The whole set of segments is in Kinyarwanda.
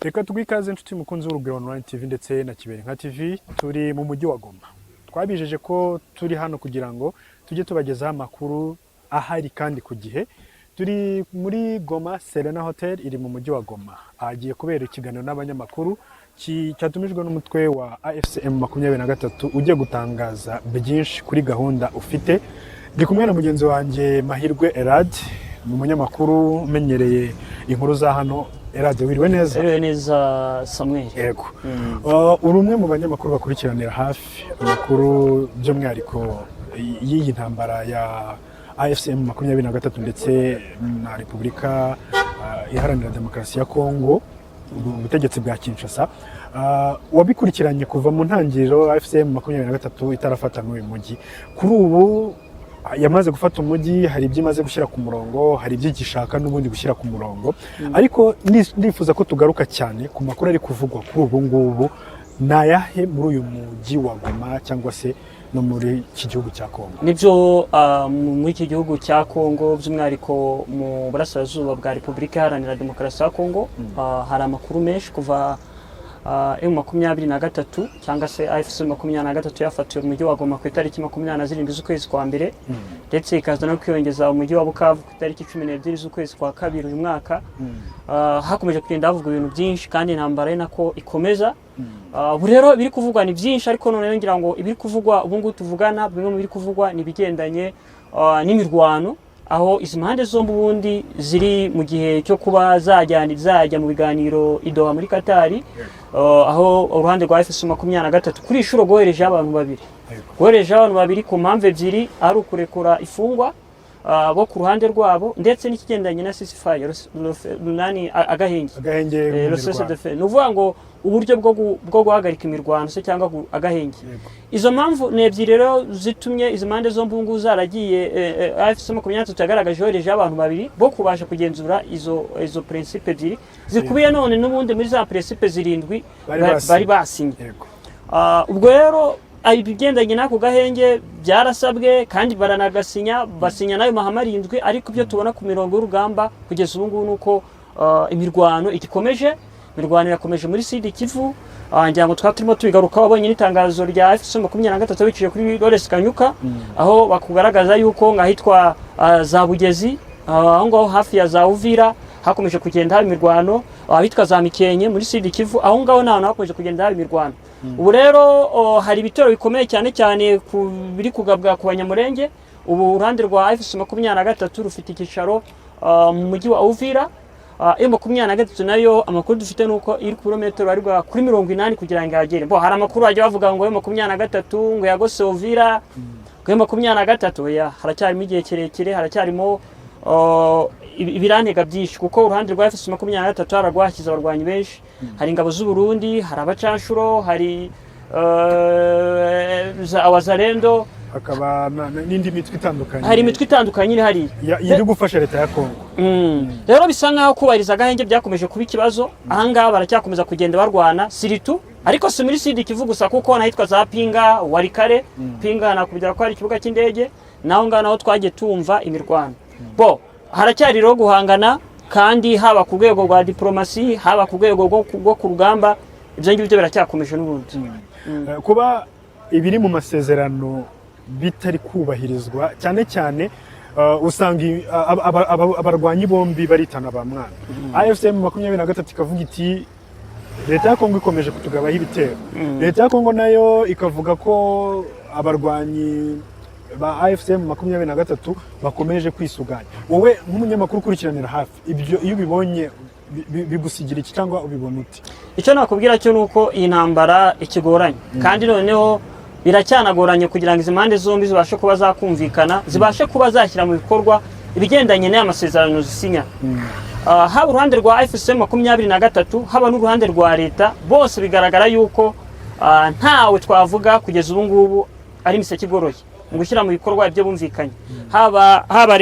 Reka tuguhe ikaze, inshuti mukunzi w'Urugwiro Online TV ndetse na Kibere Nka TV. Turi mu mujyi wa Goma. Twabijeje ko turi hano kugira ngo tujye tubagezaho amakuru ahari kandi ku gihe. Turi muri Goma Serena Hotel iri mu mujyi wa Goma, ahagiye kubera ikiganiro n'abanyamakuru cyatumijwe n'umutwe wa AFC M23 ugiye gutangaza byinshi kuri gahunda ufite. Ndi kumwe na mugenzi wanjye Mahirwe Erad, ni umunyamakuru umenyereye inkuru za hano. Erad, wiriwe neza? Wiriwe neza, Samuel. Yego. Uri umwe mu banyamakuru bakurikiranira hafi amakuru, by'umwihariko y'iyi ntambara ya AFC M23 ndetse na Repubulika Iharanira Demokarasi ya Kongo, ubutegetsi bwa Kinshasa. Wabikurikiranye kuva mu ntangiriro AFC M23 itarafata n'uyu mujyi. Kuri ubu yamaze gufata umujyi, hari ibyo imaze gushyira ku murongo, hari ibyo igishaka n'ubundi gushyira ku murongo, ariko ndifuza ko tugaruka cyane ku makuru ari kuvugwa kuri ubu ngubu. Ni ayahe muri uyu mujyi wa Goma cyangwa se no muri iki gihugu cya Kongo? Nibyo, muri iki gihugu cya Kongo, by'umwihariko mu burasirazuba bwa Repubulika Iharanira Demokarasi ya Kongo, hari amakuru menshi kuva M23 cyangwa se AFC 23 yafatiwe umujyi wa Goma ku itariki 27 z'ukwezi kwa mbere, ndetse ikaza no kwiyongeza umujyi wa Bukavu ku itariki 12 z'ukwezi kwa kabiri uyu mwaka. Hakomeje kugenda havugwa ibintu byinshi kandi intambara ari nako ikomeza. Ubu rero ibiri kuvugwa ni byinshi, ariko noneho ngira ngo ibiri kuvugwa ubu ngubu tuvugana, bimwe mu biri kuvugwa ni ibigendanye n'imirwano, aho izi mpande zombi ubundi ziri mu gihe cyo kuba zajya mu biganiro i Doha muri Katari, aho uruhande rwa AFC 23 kuri iyi nshuro rwoherejeho abantu babiri, rwoherejeho abantu babiri ku mpamvu ebyiri: ari ukurekura ifungwa bo ku ruhande rwabo, ndetse n'ikigendanye na ceasefire, nani, agahenge. Agahenge mu Le cessez mirwano. le feu. Ni ukuvuga ngo uburyo bwo guhagarika imirwano se cyangwa agahenge. Izo mpamvu ni ebyiri rero zitumye izi mpande zombi ubu ngubu zaragiye. AFC 23 yagaragaje yoherejeho abantu babiri bo kubasha kugenzura izo principe ebyiri zikubiye none n'ubundi muri za principe zirindwi bari basinye. Bari basinye. Ubwo rero ibigendanye n'ako gahenge byarasabwe kandi baranagasinya, basinya n'ayo mahame arindwi, ariko ibyo tubona ku mirongo y'urugamba kugeza ubu ngubu ni uko imirwano igikomeje, imirwano irakomeje muri Sud Kivu. Ngira ngo twaba turimo tubigarukaho, wabonye n'itangazo rya AFC 23 biciye kuri Lawrence Kanyuka, aho bakugaragaza yuko nk'ahitwa za Bugezi, aho ngaho hafi ya za Uvira hakomeje kugenda haba imirwano, ahitwa za Mikenke muri Sud Kivu, aho ngaho ni ahantu hakomeje kugenda haba imirwano. Ubu rero hari ibitero bikomeye cyane cyane biri kugabwa ku Banyamurenge. Ubu uruhande rwa AFC 23 rufite icyicaro mu mujyi wa Uvira. M23 nayo amakuru dufite ni uko iri ku birometero ariko kuri 80 kugira ngo ihagere. Bo hari amakuru bajya bavuga ngo M23 ngo yagose Uvira, ngo M23 ya haracyarimo igihe kirekire, haracyarimo ibirantega byinshi, kuko uruhande rwa AFC 23 hararwashyize abarwanyi benshi. Hari ingabo z'u Burundi, hari abacanshuro, hari za Wazalendo, hakaba n'indi mitwe itandukanye. Hari imitwe itandukanye iri hariya iri gufasha leta ya Kongo. Rero bisa nkaho kubahiriza agahenge byakomeje kuba ikibazo. Ahangaha baracyakomeza kugenda barwana siritu, ariko si muri Sud Kivu gusa, kuko n'ahitwa za Pinga, Warikare. Pinga nakubwira ko hari ikibuga cy'indege, naho ngaho naho twagiye tumva imirwano. Bo haracyari rero guhangana, kandi haba ku rwego rwa diplomasi, haba ku rwego rwo ku rugamba, ibyo ngibyo biracyakomeje n'ubundi. Kuba ibiri mu masezerano bitari kubahirizwa, cyane cyane usanga abarwanyi bombi baritana ba mwana. AFC M23 ikavuga iti leta ya Kongo ikomeje kutugabaho ibitero, leta ya Kongo nayo ikavuga ko abarwanyi ba AFC M23 bakomeje kwisuganya. Wowe nk'umunyamakuru ukurikiranira hafi ibyo, iyo ubibonye bigusigira iki cyangwa ubibona ute? Icyo nakubwira cyo ni uko iyi ntambara ikigoranye, kandi noneho biracyanagoranye kugira ngo izi mpande zombi zibashe kuba zakumvikana, zibashe kuba zashyira mu bikorwa ibigendanye n'aya masezerano zisinya. Haba uruhande rwa AFC 23, haba n'uruhande rwa leta, bose bigaragara yuko ntawe twavuga kugeza ubu ngubu ari imiseke igoroye mu gushyira mu bikorwa ibyo bumvikanye. Haba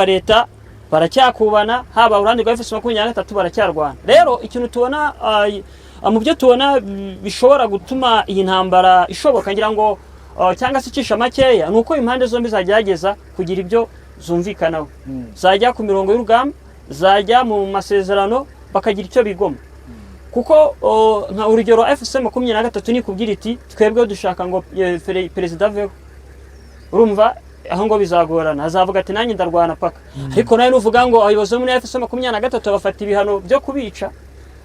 leta baracyakubana, haba uruhande rwa AFC 23 baracyarwana. Rero ikintu tubona, mu byo tubona bishobora gutuma iyi ntambara ishoboka, ngira ngo cyangwa se icisha makeya, ni uko impande zombi zagerageza kugira ibyo zumvikanaho, zajya ku mirongo y'urugamba, zajya mu masezerano. bakagira icyo bigoma, kuko nka urugero AFC 23 nikubwira iti twebwe dushaka ngo perezida aveho, urumva aho ngo bizagorana, azavuga ati nanjye ndarwana paka. Ariko nawe nuvuga ngo abayobozi bo muri AFC 23 bafata ibihano byo kubica,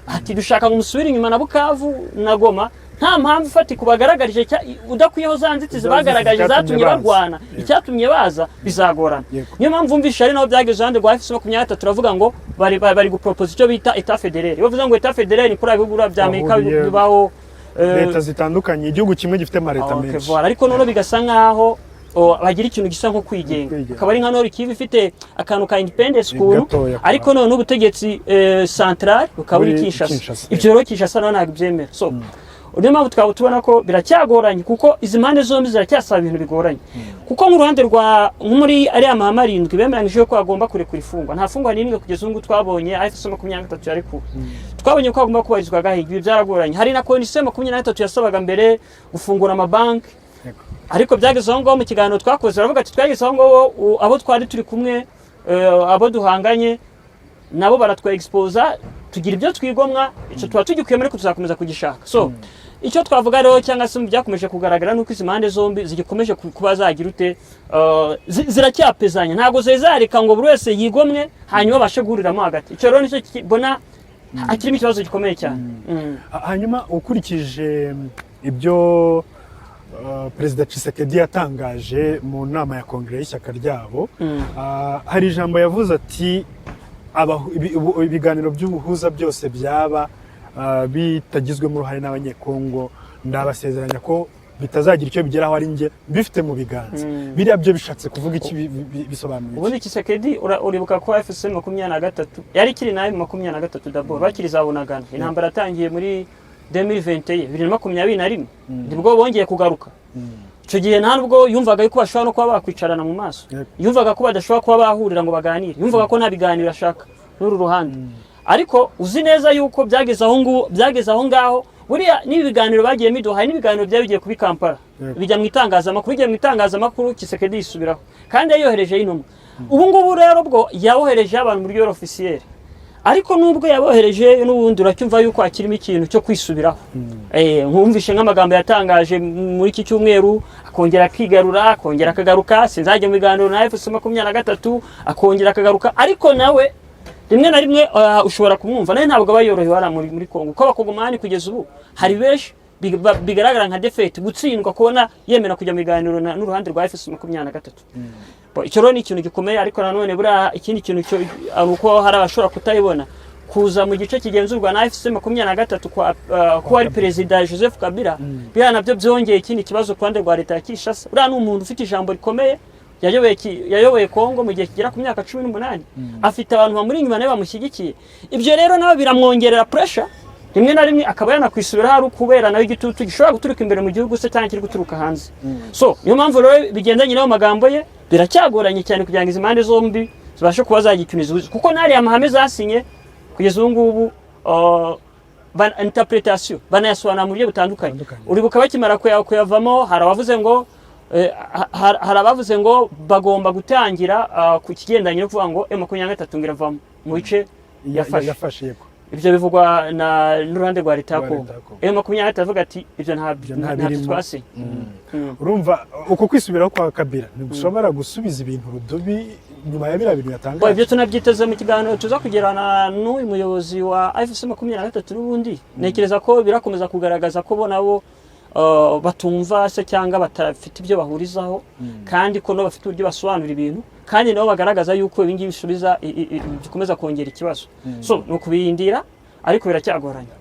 ati dushaka ngo musubire inyuma na Bukavu na Goma, nta mpamvu ifatika ubagaragarije, udakwiyeho za nzitizi Za bagaragaje nzitizi zatumye zatumye baza. barwana, icyatumye baza, bizagorana. Niyo mpamvu wumvishe ari naho byageze iruhande rwa AFC 23, turavuga ngo bari guporopoza icyo bita État fédéral. Bavuze ngo État fédéral ni kuri bihugu bya Amerika Bahuriye- bibaho leta zitandukanye, igihugu kimwe gifite amaleta Okay, menshi. voilà. Ariko noneho bigasa nkaho bagira ikintu gisa nko kwigenga, Kwigenga. akaba ari nka Nord Kivu ifite akantu ka independence ukuntu, Gatoya. ariko none ubutegetsi central bukaba buri Buri Kinshasa. Kinshasa. Ibyo rero Kinshasa nayo ntabwo ibyemera. So niyo mpamvu twaba tubona ko biracyagoranye, kuko izi mpande zombi ziracyasaba ibintu bigoranye, kuko nk'uruhande rwa nko muri ariya mahame arindwi bemeranyije ko agomba kurekura ifungwa, nta fungwa n'imwe kugeza ubu ngubu twabonye AFC 23 yarekuwe. Twabonye ko hagomba kubahirizwa agahigo, ibi byaragoranye. Hari na condition 23 yasabaga mbere gufungura amabanki, ariko byageze aho ngaho, mu kiganiro twakoze baravuga ati twageze aho ngaho, abo twari turi kumwe, abo duhanganye nabo baratwa exposa, tugira ibyo twigomwa, icyo tuba tugikuyemo ariko tuzakomeza kugishaka. So icyo twavuga rero cyangwa se mu byakomeje kugaragara nuko izi mpande zombi zigikomeje kuba zagira ute, ziracyapezanya, ntabwo zari zareka ngo buri wese yigomwe hanyuma babashe guhuriramo hagati. Icyo rero nicyo mbona hakirimo ikibazo gikomeye cyane. Hanyuma ukurikije ibyo Perezida Tshisekedi yatangaje mu nama ya kongere y'ishyaka ryabo, hari ijambo yavuze ati ibiganiro by'ubuhuza byose byaba bitagizwemo uruhare n'Abanyekongo, ndabasezeranya ko bitazagira icyo bigeraho ari njye mbifite mu biganza. Biriya byo bishatse kuvuga iki? Bisobanuye iki? Ubundi Tshisekedi, uribuka ko AFC 23 yari ikiri nayo 23 d'abord bakiri za Bunagana, intambara yatangiye muri 2021, 2021, nibwo bongeye kugaruka. Icyo gihe nta nubwo yumvaga yuko bashobora no kuba bakwicarana mu maso, yumvaga ko badashobora kuba bahurira ngo baganire, yumvaga ko nta biganiro ashaka n'uru ruhande. Ariko uzi neza yuko byageze aho ngaho, byageze aho ngaho buriya n'ibi biganiro bagiye miduha, hari n'ibiganiro byari bigiye kuba i Kampala, bijya mu itangazamakuru, bigiye mu itangazamakuru, Tshisekedi yisubiraho kandi yayoherejeho intumwa. Ubu ngubu rero bwo yaboherejeho abantu mu buryo officiel, ariko nubwo yabohereje n'ubundi uracyumva yuko hakirimo ikintu cyo kwisubiraho. Nkumvishe nk'amagambo yatangaje muri iki cyumweru, akongera akigarura, akongera akagaruka, sinzajya mu biganiro na AFC 23, akongera akagaruka. Ariko nawe rimwe na rimwe ushobora kumwumva, nawe ntabwo aba yorohewe hariya muri Kongo, kuko Abakongomani kugeza ubu hari benshi bigaragara nka défaite, gutsindwa, kubona yemera kujya mu biganiro n'uruhande rwa AFC 23. Bo, icyo rero ni ikintu gikomeye. Ariko nanone buriya ikindi kintu cyo ari uko hari abashobora kutayibona kuza mu gice kigenzurwa na AFC 23 kwa ko ari Perezida Joseph Kabila, biriya nabyo byongeye ikindi kibazo ku ruhande rwa leta ya Kinshasa. Uriya ni umuntu ufite ijambo rikomeye, yayoboye Kongo mu gihe kigera ku myaka 18, afite abantu bamuri inyuma nawe bamushyigikiye. Ibyo rero nawe biramwongerera pressure, rimwe na rimwe akaba yanakwisubiraho ari ukubera nawe igitutu gishobora guturuka imbere mu gihugu se cyangwa kiri guturuka hanze. So niyo mpamvu rero bigendanye n'ayo magambo ye, biracyagoranye cyane kugira ngo izi mpande zombi zibashe kuba zagira ikintu zihuza, kuko n'ariya mahame zasinye kugeza ubu ngubu interpretation banayasobanura mu buryo butandukanye. Butandukanye. Uribuka bakimara kuyavamo, hari abavuze ngo hari abavuze ngo bagomba gutangira ku kigendanye no kuvuga ngo M23 ngo iravamo mu bice yafashe. Yafashe, yego. Ibyo bivugwa na n'uruhande rwa leta ya Rwa Kongo. leta ya Kongo. M23 avuga ati ibyo Ibyo nta ntabyo birimo. twasinye. Urumva uko kwisubiraho kwa Kabila ntigushobora gusubiza ibintu rudubi nyuma ya biriya bintu Bo, yatangaje? Ibyo tunabyiteze mu kiganiro tuza kugirana n'uyu muyobozi wa AFC 23 n'ubundi. Ntekereza ko birakomeza kugaragaza ko bo nabo batumva se cyangwa batafite ibyo bahurizaho, kandi ko nabo bafite uburyo basobanura ibintu, kandi nabo bagaragaza yuko ibi ngibi bisubiza bikomeza kongera ikibazo. So ni ukubirindira, ariko biracyagoranye.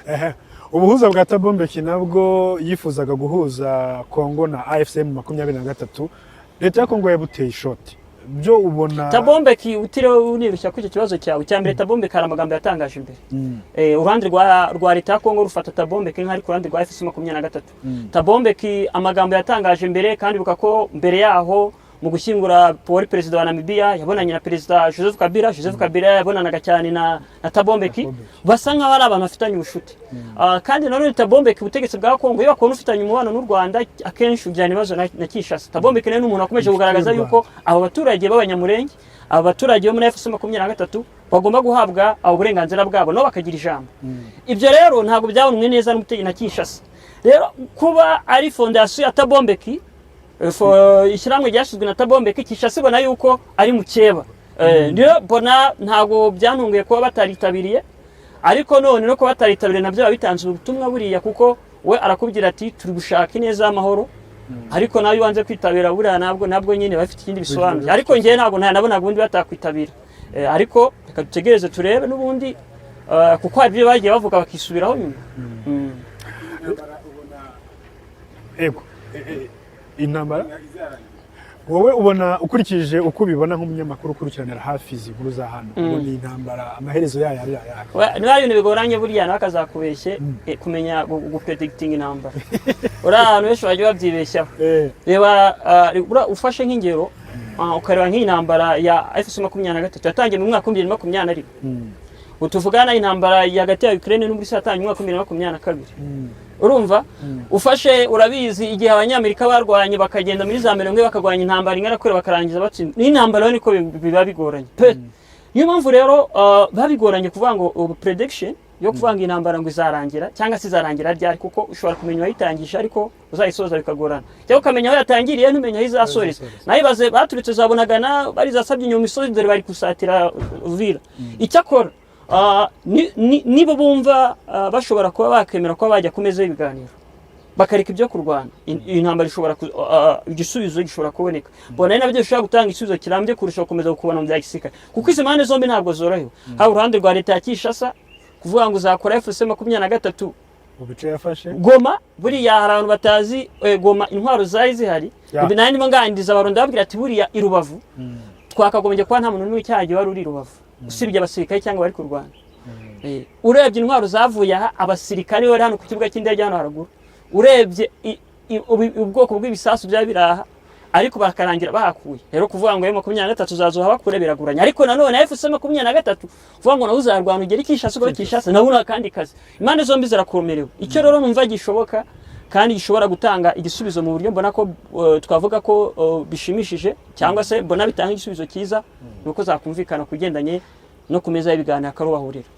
Ehe. Ubuhuza bwa Thabo Mbeki nabwo yifuzaga guhuza Kongo na AFC M 23, leta ya Kongo yabuteye ishoti. Byo ubona Thabo Mbeki, utiriwe unirushya kuri icyo kibazo cyawe cya mbere, Thabo Mbeki hari amagambo yatangaje imbere. Uruhande rwa leta ya Kongo rufata Thabo Mbeki nk'ari ku ruhande rwa AFC 23. Thabo Mbeki amagambo yatangaje mbere, kandi ibuka ko mbere yaho mu gushyingura wari perezida wa Namibia yabonanye na Perezida Joseph Kabila. Joseph Kabila yabonanaga cyane na Thabo Mbeki, Thabo Mbeki. basa nk'aho ari abantu bafitanye ubucuti. Kandi nanone Thabo Mbeki, ubutegetsi bwa Kongo iyo bakubona ufitanye umubano n'u Rwanda, akenshi ugirana ibibazo na Kinshasa. Thabo Mbeki nawe ni umuntu wakomeje Inshuti kugaragaza y'u yuko abo baturage b'Abanyamurenge Aba baturage bo muri AFC 23 bagomba guhabwa abo burenganzira bwabo, nabo bakagira ijambo. Ibyo rero ntabwo byabonwe neza n'umutegetsi na Kinshasa. Rero kuba ari fondation ya Thabo Mbeki, ishyirahamwe ryashyizwe na Thabo Mbeki, Kinshasa ibona yuko ari mukeba. Rero mbona ntabwo byantunguye kuba bataritabiriye, ariko none no kuba bataritabiriye nabyo biba bitanze ubutumwa buriya, kuko we arakubwira ati turi gushaka ineza y'amahoro, ariko nawe iyo wanze kwitabira buriya nabwo nyine bafite ikindi bisobanuye. Ariko njyewe ntabwo nabonaga ubundi batakwitabira. Ariko reka dutegereze turebe n'ubundi, kuko hari ibyo bagiye bavuga bakisubiraho nyuma. Ego. Intambara wowe ubona, ukurikije uko ubibona nk'umunyamakuru ukurikiranira hafi izi nkuru za hano, ubona iyi ntambara amaherezo yayo ari ayahe? Niba ari ibintu bigoranye buriya nawe akazakubeshye, kumenya gupredictinga intambara, uriya ahantu benshi bagiye babyibeshyaho. Reba, ufashe nk'ingero, ukareba nk'iyi ntambara ya AFC 23 yatangiye mu mwaka wa 2021. Ubu tuvugana intambara hagati ya Ukraine n'Uburusiya yatangiye mu mwaka wa 2022. Urumva, ufashe, urabizi igihe Abanyamerika barwanye bakagenda muri za 40 bakarwanya intambara ingana kure bakarangiza batsinda, n'intambara yo niko biba bigoranye pe. Niyo mpamvu rero biba bigoranye kuvuga ngo ubu prediction yo kuvuga ngo intambara ngo izarangira cyangwa se izarangira ryari, kuko ushobora kumenya uwayitangije ariko uzayisoza bikagorana, cyangwa ukamenya aho yatangiriye ntumenya aho izasoreza. Nayo ibaze baturutse za Bunagana bari zasabye inyuma imisozi, dore bari gusatira Uvira. Icyakora nibo bumva bashobora kuba bakemera kuba bajya ku meza y'ibiganiro bakareka ibyo kurwana, iyi ntambara ishobora igisubizo gishobora kuboneka. Mbona ari nabyo bishobora gutanga igisubizo kirambye kurusha gukomeza kukubona mu bya gisirikare, kuko izi mpande zombi ntabwo zorohewe. Haba uruhande rwa leta ya Kinshasa, kuvuga ngo uzakora AFC 23 mu bice yafashe. Goma, buriya hari abantu batazi Goma intwaro zari zihari. Ibi nari ndimo nganiriza Abarundi, babwira ati buriya i Rubavu twakagombye kuba nta muntu n'umwe icyaha wari uri i Rubavu usibye abasirikare cyangwa bari kurwana. Urebye intwaro zavuye aha, abasirikare bari hano ku kibuga cy'indege hano haruguru, urebye ubwoko bw'ibisasu byaba biri aha, ariko bakarangira bahakuye. Rero kuvuga ngo 23 uzazoha bakure biraguranye, ariko nanone AFC 23 kuvuga ngo nawe uzarwana ugere i Kinshasa, ugere Kinshasa nawe ni akandi kazi. Impande zombi zirakomerewe. Icyo rero numva gishoboka kandi gishobora gutanga igisubizo mu buryo mbona ko twavuga ko bishimishije cyangwa se mbona bitanga igisubizo cyiza, ni uko zakumvikana ku bigendanye no ku meza y'ibiganiro akaba bahurira.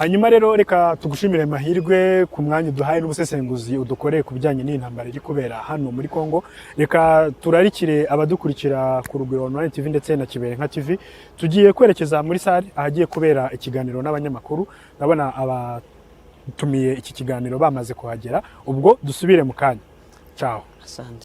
Hanyuma rero reka tugushimire, Mahirwe, ku mwanya uduhaye n'ubusesenguzi udukoreye ku bijyanye n'iyi ntambara iri kubera hano muri Congo. Reka turarikire abadukurikira ku Rugwiro Online TV ndetse na Kibere Nka TV, tugiye kwerekeza muri salle ahagiye kubera ikiganiro n'abanyamakuru. Ndabona abatumiye iki kiganiro bamaze kuhagera. Ubwo dusubire mu kanya. Ciao. Asante.